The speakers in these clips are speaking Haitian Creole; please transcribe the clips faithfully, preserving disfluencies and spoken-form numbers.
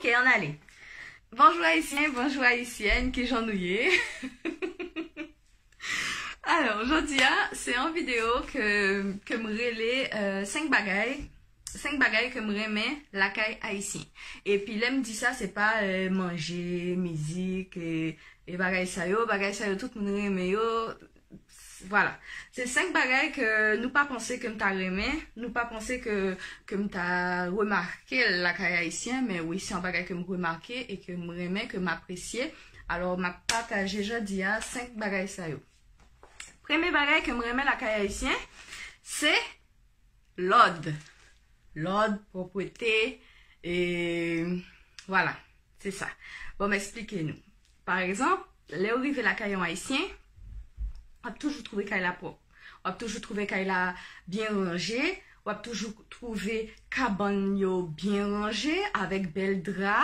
Ok, ann ale. Bonjou Ayisyen, bonjou Ayisyèn, kijan nou ye? Alò, jodi a, se yon videyo ke, ke m rele, euh, senk bagay, senk bagay ke m renmen lakay Ayisyen. Epi lè m di sa, se pa, euh, manje, mizik, e, e bagay sa yo, bagay sa yo, tout moun renmen yo. Vwala. Se senk bagay ke nou pa panse ke m ta renmen, nou pa panse ke, ke m ta remake l lakay Ayisyen, men wi, se yon bagay ke m remake e ke m renmen, ke m apresye. Alò, m ap pataje jodi a senk bagay sa yo. Premye bagay ke m renmen lakay Ayisyen, se lòd. Lòd, pwòpte, e vwala, se sa. Bon, m eksplike nou. Pa egzanp, lè w rive lakay yon Ayisyen, w ap toujou twouve kay la pwòp. W ap toujou twouve kay la byen ranje. W ap toujou twouve kabann yo byen ranje, avèk bèl dra,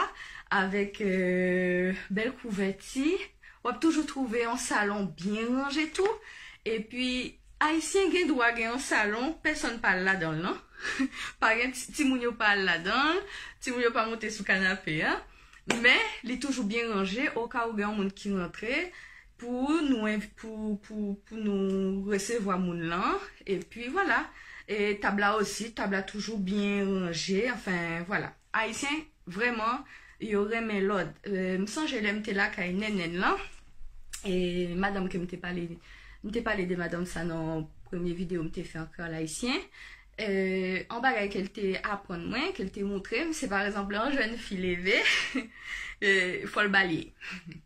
avèk, euh, bèl kouvèti. W ap toujou twouve yon salon byen ranje tou. Epi, Ayisyen gen dwa gen yon salon, pèsonn pa al ladan l, non. Pa gen ti-, timoun yo pa al ladan l, timoun yo pa monte sou kanape a. Men, li toujou byen ranje, oka ou gen yon moun ki rantre, pou nou env-, pou, pou, pou nou resevwa moun lan. Epi, vwala. E tab la osi, tab la toujou byen ranje. Anfen, vwala. Ayisyen, vrèman, yo renmen lòd. Euh, m sonje lè m te lakay Nènèn lan, e madanm ke m te pale, m te pale de madanm sa nan premye videyo m te fè ankò Ayisyen. Euh, yon bagay ke l te aprann mwen, ke l te moutre m, se pa egzanp, lè yon jèn fi leve, euh, fò l balye.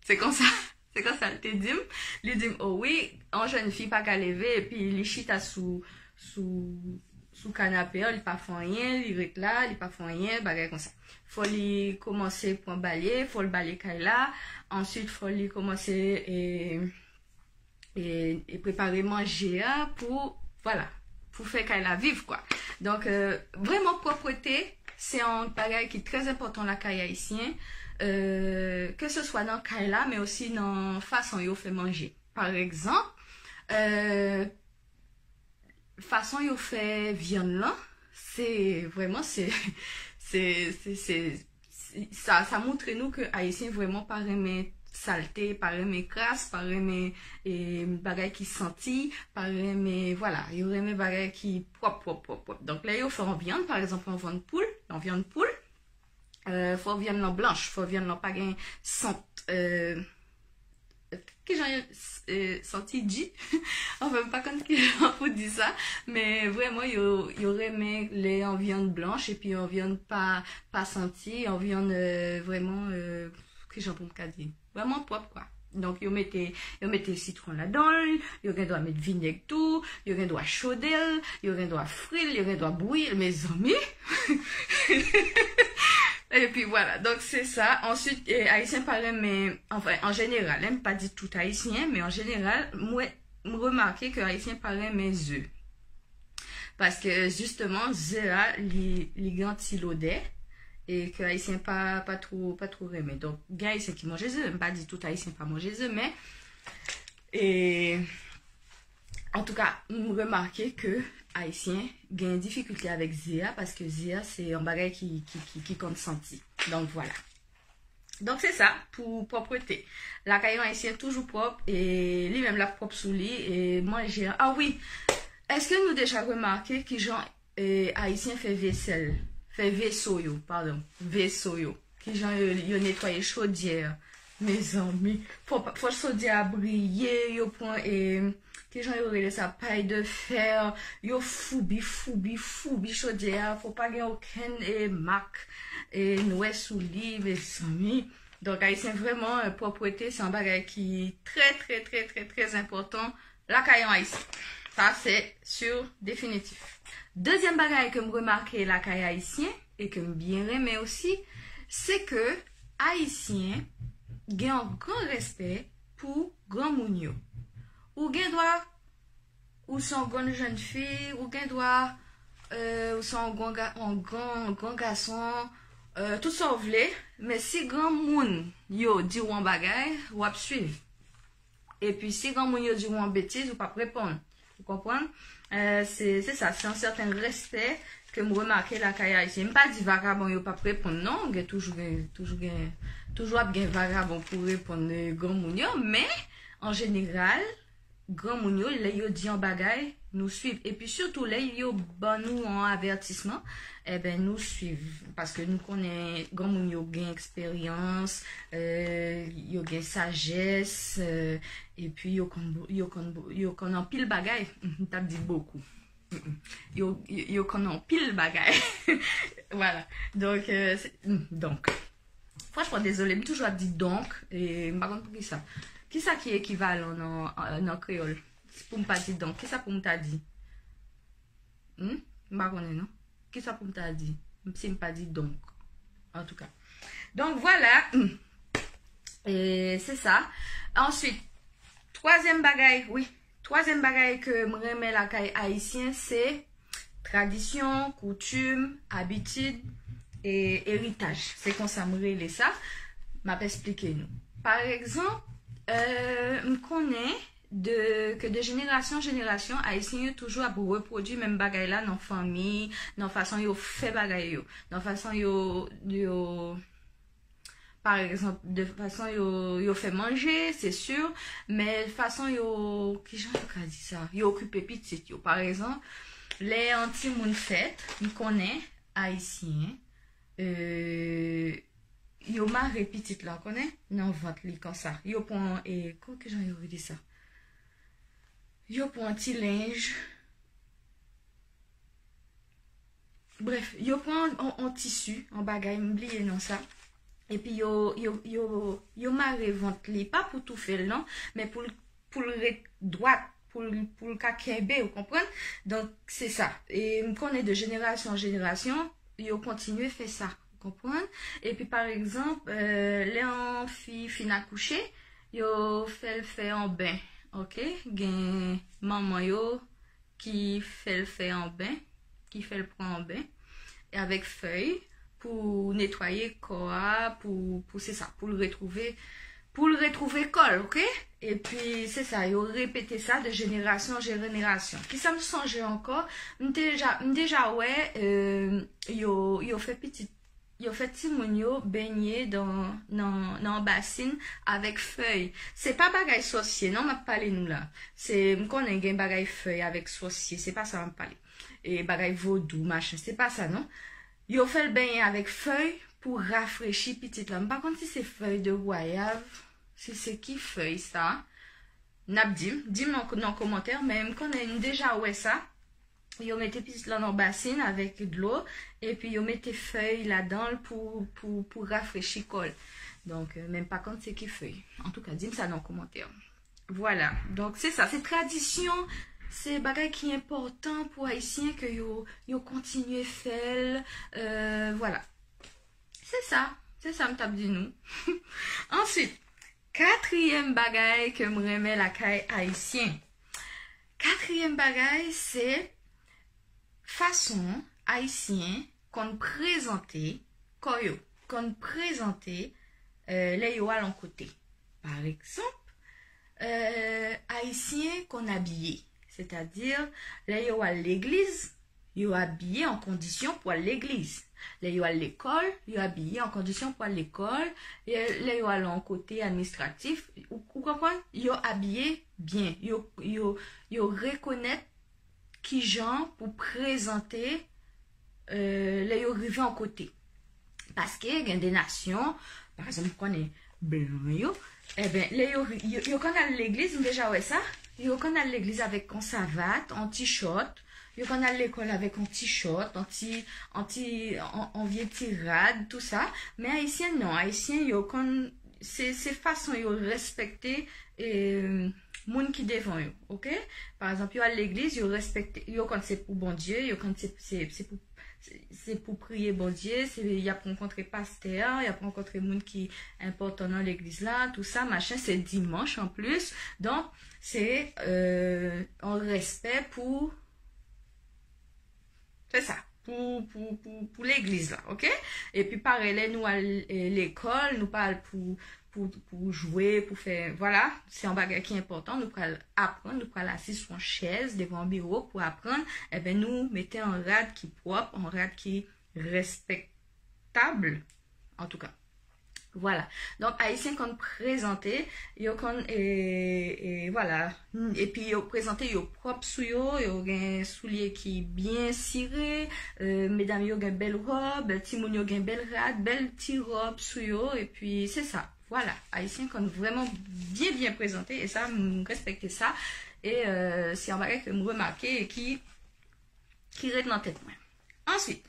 Se konsa. Se konsa l te di m. Li di m, o wi, yon jèn fi pa ka leve epi li chita sou, sou, sou kanape a, li pa fè anyen, li ret la, li pa fè anyen, bagay konsa. Fò li kòmanse pran balye, fò l balye kay la, answit fò li kòmanse, e, e, e prepare manje a pou, vwala, pou fè kay la viv, kwa. Donk, euh, vrèman, pwòpte, se yon bagay ki trè enpòtan lakay Ayisyen, euh, ke se swa nan kay la, men osi nan fason yo fè manje. Pa egzanp, euh, fason yo fè vyann lan, se vrèman, se, se, se, se, sa, sa moutre nou ke Ayisyen vrèman pa renmen salte, pa renmen kras, pa renmen, e, bagay ki santi, pa renmen, vwala, yo renmen bagay ki pwòp, pwòp, pwòp, pwòp. Donk, lè yo fè yon vyann, pa egzanp, yon vyann poul, yon vyann poul, euh, fò vyann lan blanch, fò vyann lan pa gen sant, euh, kijan, euh, santi di? Anfen, m pa konn kijan pou di sa, men vrèman, yo, yo renmen lè yon vyann blanch, epi yon vyann pa, pa santi, yon vyann, euh, vrèman, euh, kijan pou m ka di? Vrèman pwòp, kwa. Donk, yo mete, yo mete sitwon ladan l, yo gen dwa met vinèg tou, yo gen dwa chode l, yo gen dwa fri l, yo gen dwa bouyi l, mezanmi. Epi vwala, donk se sa. Answit, e, Ayisyen pa renmen, anfen, an jeneral, hein, m pa di tout Ayisyen, men an jeneral, mwen, m remake ke Ayisyen pa renmen ze. Paske, jisteman, ze a, li, li gen ti lodè, e ke Ayisyen pa, pa two, pa two renmen. Donk, gen Ayisyen ki manje ze, m pa di tout Ayisyen pa manje ze, men, e, antouka, m remake ke Ayisyen gen difikilte avèk ze a, paske ze a, se yon bagay ki, ki, ki, ki konn santi. Donk, vwala. Donk, se sa pou pwòpte. Lakay yon Ayisyen toujou pwòp, e li menm l ap pwòp sou li, e manje a. A wi, èske nou deja remake kijan, e, Ayisyen fè vesèl, fè veso yo, padon, veso yo? Kijan yo, yo netwaye chodyè a? Mezanmi, fò, fò chodyè a briye, yo pran, e, kijan yo rele sa, pay de fè, yo foubi, foubi, foubi chodyè a, fò pa gen okenn, e, mak, e, nwè sou li, mezanmi. Donk, Ayisyen vrèman, e, pwòpte, se yon bagay ki trè, trè, trè, trè, trè enpòtan lakay yon Ayisyen. Sa, se si, definitif. Dezyèm bagay ke m remake lakay Ayisyen, e ke m byen renmen osi, se ke Ayisyen gen yon gran respè pou granmoun yo. Ou gen dwa, ou se yon grann jèn fi, ou gen dwa, euh, ou se yon gran ga-, yon gran, gran gason, euh, tout sa w vle, men si granmoun yo di w yon bagay, w ap swiv. Epi si granmoun yo di w yon betiz, ou p ap reponn. Ou konprann? Eh, se, se sa, se yon sèten respè ke m remake lakay Ayisyen. M pa di vagabon yo p ap reponn, non. Gen toujou gen, toujou gen, toujou ap gen vagabon pou reponn, eh, granmoun yo, men, an jeneral, granmoun yo, lè yo di yon bagay, nou swiv. Epi sitou, lè yo ban nou yon avètisman, enben, nou swiv. Paske nou konnen granmoun yo gen eksperyans, eh, yo gen sajès, eh, epi yo konn, yo konn, yo konn anpil bagay. M t ap di bokou. Yo, yo, yo konn anpil bagay. Vwala. Donk, eh, se, donk. Franchman, dezole, m toujou ap di donk, e m pa konn poukisa. Kisa ki ekivalan nan, nan kreyòl? Pou m pa di donk, kisa pou m ta di? Hmm? M pa konnen, non. Kisa pou m ta di? Si m pa di donk. Antouka. Donk, vwala. E se sa. Answit, twazyèm bagay, wi. Twazyèm bagay ke m renmen lakay Ayisyen, se tradisyon, koutim, abitid, e eritaj. Se konsa m rele sa. M ap esplike nou. Pa egzanp, eh, m konnen de, ke de jenerasyon an jenerasyon, Ayisyen yo toujou ap repwodui menm bagay la nan fanmi, nan fason yo fè bagay yo, nan fason yo, yo, pa egzanp, de fason yo, yo fè manje, se si, men fason yo, kijan yo ka di sa? Yo okipe pitit yo. Pa egzanp, lè yon timoun fèt, m konnen Ayisyen, eh, yo mare pitit la, konnen, nan vant li konsa. Yo pran, e, ko-, kijan yo rele sa? Yo pran ti lenj. Bref, yo pran on, on tisi, on bagay, m bliye non sa. Epi yo, yo, yo, yo mare vant li, pa pou toufe l, non, men pou l, pou l ret dwat, pou l, pou l ka kenbe, ou konprann? Donk, se sa. E m konnen de jenerasyon an jenerasyon, yo kontinye fè sa, ou konprann? Epi, pa egzanp, eh, lè yon fi fin akouche, yo fè l fè yon ben, oke? Gen manman yo ki fè l fè yon ben, ki fè l pran yon ben, e avèk fèy pou netwaye kò a, pou, pou se sa, pou l retwouve, pou l retwouve kò l, oke? Epi, se sa, yo repete sa de jenerasyon an jenerasyon. Kisa m sonje ankò? M te ja, m deja wè, eh, yo, yo fè pitit, yo fè timoun yo benye dan, nan, nan basin avèk fèy. Se pa bagay sòsye, non, m ap pale nou la. Se, m konnen gen bagay fèy avèk sòsye, se pa sa m ap pale. E bagay vodou, machin, se pa sa, non. Yo fè l benyen avèk fèy pou rafrechi pitit la. M pa konn si se fèy de gwayav, si se ki fèy sa. N ap di m, di m nan, nan kòmantè, men m konnen m deja wè sa. Yo mete pitit la nan basin avèk dlo, epi yo mete fèy ladan l pou, pou, pou rafrechi kò l. Donk, eh, men m pa konn se ki fèy. Antouka, di m sa nan kòmantè. Vwala. Donk, se sa. Se tradisyon, se bagay ki enpòtan pou Ayisyen ke yo, yo kontinye fè l. Eh, vwala. Se sa. Se sa m t ap di nou. Answit, katriyèm bagay ke m renmen lakay Ayisyen. Katriyèm bagay, se fason Ayisyen konn prezante kò yo, konn prezante, eh, lè yo al yon kote. Pa egzanp, eh, Ayisyen konn abiye, sètadi, lè yo al legliz, yo abiye an kondisyon pou al legliz. Lè yo al lekòl, yo abiye an kondisyon pou al lekòl. E lè yo al yon kote administratif, ou, ou konprann? Yo abiye byen. Yo, yo, yo rekonèt kijan pou prezante, eh, lè yo rive yon kote. Paske gen de nasyon, pa egzanp, ou konnen blan yo, enben, lè yo, yo, yo konn al legliz, m deja wè sa, yo konn al legliz avèk yon savat, yon ti chòt, yo konn al lekòl avèk yon ti chòt, yon ti, yon ti, yon, yon vye ti rad, tou sa. Men Ayisyen, non, Ayisyen, yo konn, se, se fason yo respekte, eh, moun ki devan yo, oke? Pa egzanp, yo al legliz, yo respekte, yo konn se pou Bondye, yo konn se, se, se pou, se, se pou priye Bondye, se, y ap rankontre pastè, y ap rankontre moun ki enpòtan nan legliz la, tou sa, machin, se dimanch anplis. Donk, se, eh, yon respè pou, se sa. pou, pou, pou, pou legliz la, oke? Epi parèy, lè nou al e, lekòl, nou pa al pou, pou, pou jwe, pou fè, vwala, se yon bagay ki enpòtan, nou pral aprann, nou pral asiz sou yon chèz devan yon biwo pou aprann, enben nou mete yon rad ki pwòp, yon rad ki respektab, antouka. Vwala. Donk, Ayisyen konn prezante, yo konn, e, e, vwala. Epi yo prezante, yo pwòp sou yo, yo gen soulye ki byen sire, e, medam yo gen bèl wòb, timoun yo gen bèl rad, bèl ti wòb sou yo, epi se sa. Vwala. Ayisyen konn vrèman byen, byen prezante, e sa, m respekte sa. E, e, se yon bagay ke m remake e ki, ki ret nan tèt mwen. Answit,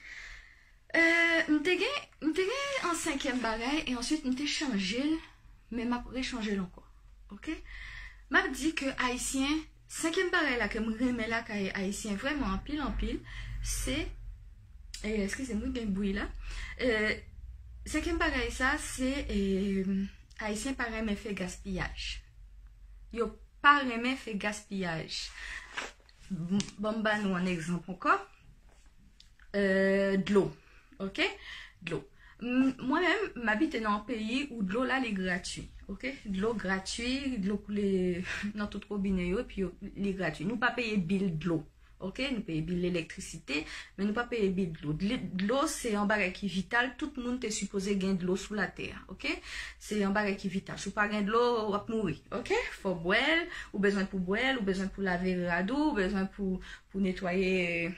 e, m te gen, m te gen an senkyèm bagay, e answit m te chanje l, men m ap rechanje l ankò. Oke? M ap di ke Ayisyen, senkyèm bagay la ke m renmen lakay Ayisyen vrèman anpil, anpil, se, e, eskize m, wi, gen bri la. E, senkyèm bagay sa, se, e, Ayisyen pa renmen fè gaspiyaj. Yo pa renmen fè gaspiyaj. M, ban m ba nou yon egzanp ankò. E, dlo. Oke? Dlo. M, mwen menm, m abite nan yon peyi ou dlo la, li gratui. Oke? Dlo gratui, dlo koule nan tout wobinè yo, epi yo, li gratui. Nou pa peye bil dlo. Oke? Nou peye bil elektrisite, men nou pa peye bil dlo. Dli-, dlo, se yon bagay ki vital. Tout moun te sipoze gen dlo sou latè a. Oke? Se yon bagay ki vital. Si w pa gen dlo, w ap mouri. Oke? Fò w bwè l, ou bezwen pou bwè l, ou bezwen pou lave rad ou, ou bezwen pou, pou netwaye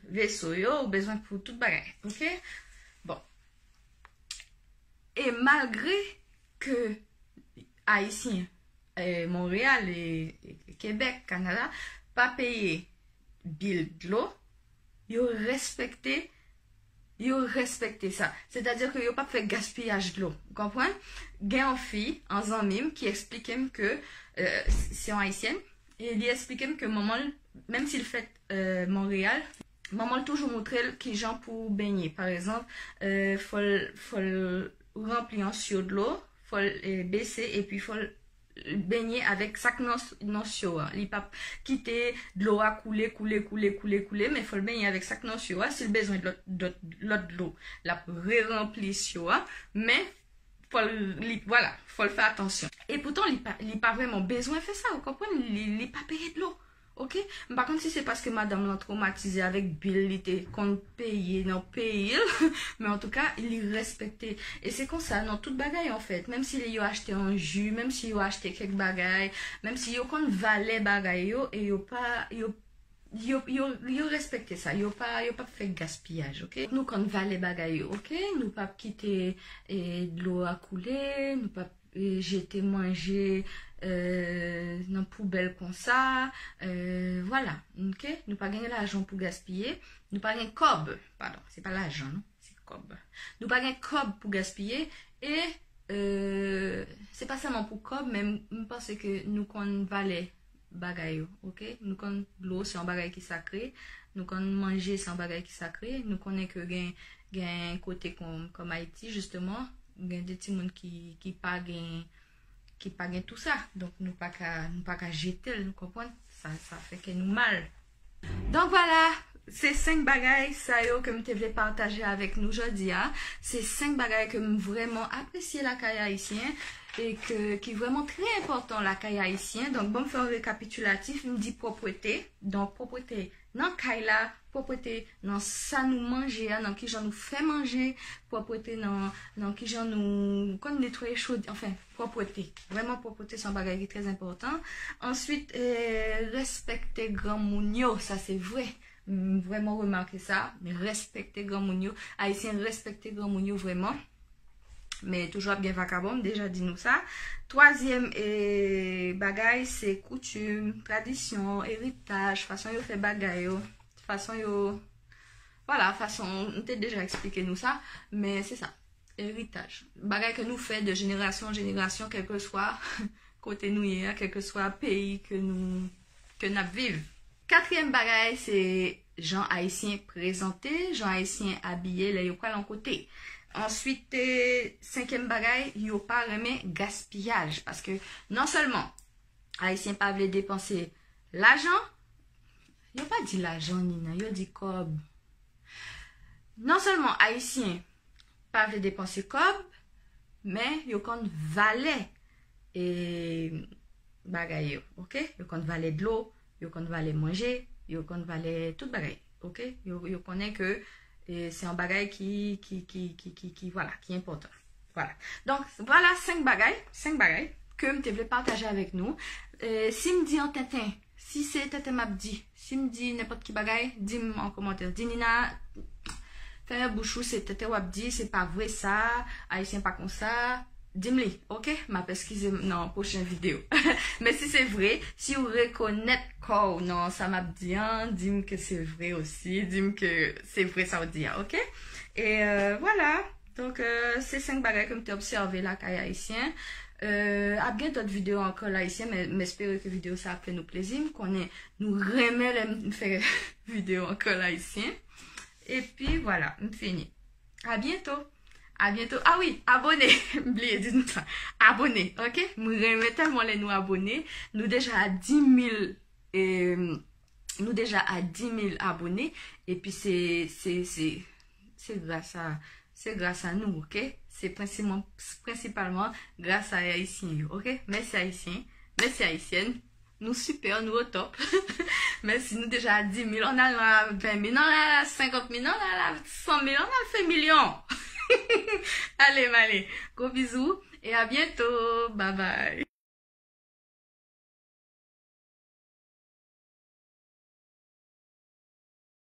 veso yo, ou bezwen pou tout bagay. Oke? Bon. E malgre ke Ayisyen, e, Monreyal, e, e, Kebèk, Kanada, pa peye bil dlo, yo respekte, yo respekte sa. Sètadi ke yo p ap fè gaspiyaj dlo. Ou konprann? Gen yon fi, an zanmi m, ki eksplike m ke, e, se yon Ayisyèn, e li eksplike m ke manman l, menm si l fèt, e, Monreyal, manman l toujou montre l kijan pou benyen. Pa egzanp, e, fò l, fò l ranpli yon syo dlo, fò l, e, bese, epi fò l benyen avèk sa k nan, nan syo a. Li p ap kite dlo a koule, koule, koule, koule, koule, men fò l benyen avèk sa k nan syo a. Si l bezwen lòt, lòt, lòt dlo, l ap reranpli syo a, men fò l, li, vwala, fò l fè atansyon. E poutan, li pa, li pa vrèman bezwen fè sa, ou konprann? Li, li pa peye dlo. Oke? M pa konn si se paske madanm lan twomatize avèk bil li te konn peye nan peyi l, men antouka, li respekte. E se konsa, nan tout bagay, anfèt, menm si yo achte yon ji, menm si yo achte kèk bagay, menm si yo konn valè bagay yo, e yo pa, yo, yo, yo, yo respekte sa, yo pa, yo p ap fè gaspiyaj, oke? Nou konn valè bagay yo, oke? Nou p ap kite, e, dlo a koule, nou p ap e, jete manje, e, nan poubèl konsa, e, vwala, oke? Nou pa gen lajan pou gaspiye, nou pa gen kòb, padon, se pa lajan, non, se kòb. Nou pa gen kòb pou gaspiye, e, e, se pa sèlman pou kòb, men m, m panse ke nou konn valè bagay yo, oke? Nou konn dlo se yon bagay ki sakre, nou konn manje se yon bagay ki sakre, nou konnen ke gen, gen kote kòm, kòm Ayiti, jisteman, gen de timoun ki, ki pa gen, ki pa gen tou sa. Donk, nou pa ka, nou pa ka jete l, nou konprann? Sa, sa fè kè nou mal. Donk, vwala, se senk bagay sa yo ke m te vle pataje avèk nou jodi a. Se senk bagay ke m vrèman apresye lakay ayisyen e ke, ki vrèman trè enpòtan lakay ayisyen. Donk, ban m fè yon rekapitilatif, m di pwòpte. Donk, pwòpte nan kay la, pwòpte nan sa nou manje a, nan kijan nou fè manje, pwòpte nan, nan kijan nou konn netwaye chod-, anfen, pwòpte. Vrèman, pwòpte se yon bagay ki trè enpòtan. Answit, e, respekte granmoun yo, sa se vre. M vrèman remake sa, respekte granmoun yo. Ayisyen respekte granmoun yo vrèman. Men toujou ap gen vakabon, m deja di nou sa. Twazyèm, e, bagay, se koutim, tradisyon, eritaj, fason yo fè bagay yo, fason yo, vwala, fason, m te deja eksplike nou sa, men se sa, eritaj. Bagay ke nou fè de jenerasyon an jenerasyon, kèlkeswa kote nou ye a, kèlkeswa peyi ke nou, ke n ap viv. Katriyèm bagay, se jan Ayisyen prezante, jan Ayisyen abiye lè yo pral yon kote. Answit, e, senkyèm bagay, yo pa renmen gaspiyaj. Paske non sèlman Ayisyen pa vle depanse lajan, yo pa di lajan, Nina, yo di kòb. Non sèlman Ayisyen pa vle depanse kòb, men yo konn valè e bagay yo, oke? Yo konn valè dlo, yo konn valè manje, yo konn valè tout bagay, oke? Yo, yo konnen ke e, se yon bagay ki, ki, ki, ki, ki, ki, vwala, ki enpòtan. Vwala. Donk, vwala senk bagay, senk bagay ke m te vle pataje avèk nou. E, si m di yon tenten, si se tenten m ap di, si m di nenpòt ki bagay, di m an kòmantè. Di Nina, fèmen bouch ou, se tenten w ap di, se pa vre sa, Ayisyen pa konsa. Di m li, oke? M ap eskize m nan pwochen videyo. Men si se vre, si w rekonèt kò w nan sa m ap di an, di m ke se vre osi, di m ke se vre sa w di a, oke? E, e, vwala. Donk, e, se senk bagay ke m te obsève lakay Ayisyen. E, ap gen dòt videyo ankò Ayisyen, men m espere ke videyo sa ap fè nou plezi. M konnen nou renmen lè m fè videyo ankò Ayisyen. Epi, vwala, m fini. A byento. A byento. A wi, abone. M bliye di nou sa. Abone, oke? M renmen tèlman lè nou abone. Nou deja a dis mil, e, nou deja a dis mil abone. Epi se, se, se, se gras a, se gras a nou, oke? Se prensipalman, prensipalman gras a Ayisyen yo, oke? Mèsi Ayisyen, mèsi Ayisyèn. Nou sipè, nou o top. Mèsi, nou deja a dis mil. Ann al a ven mil, ann al a senkant mil, ann al a san mil, ann al fè milyon. Ale, m ale. Gwo bizou e a byento. Babay.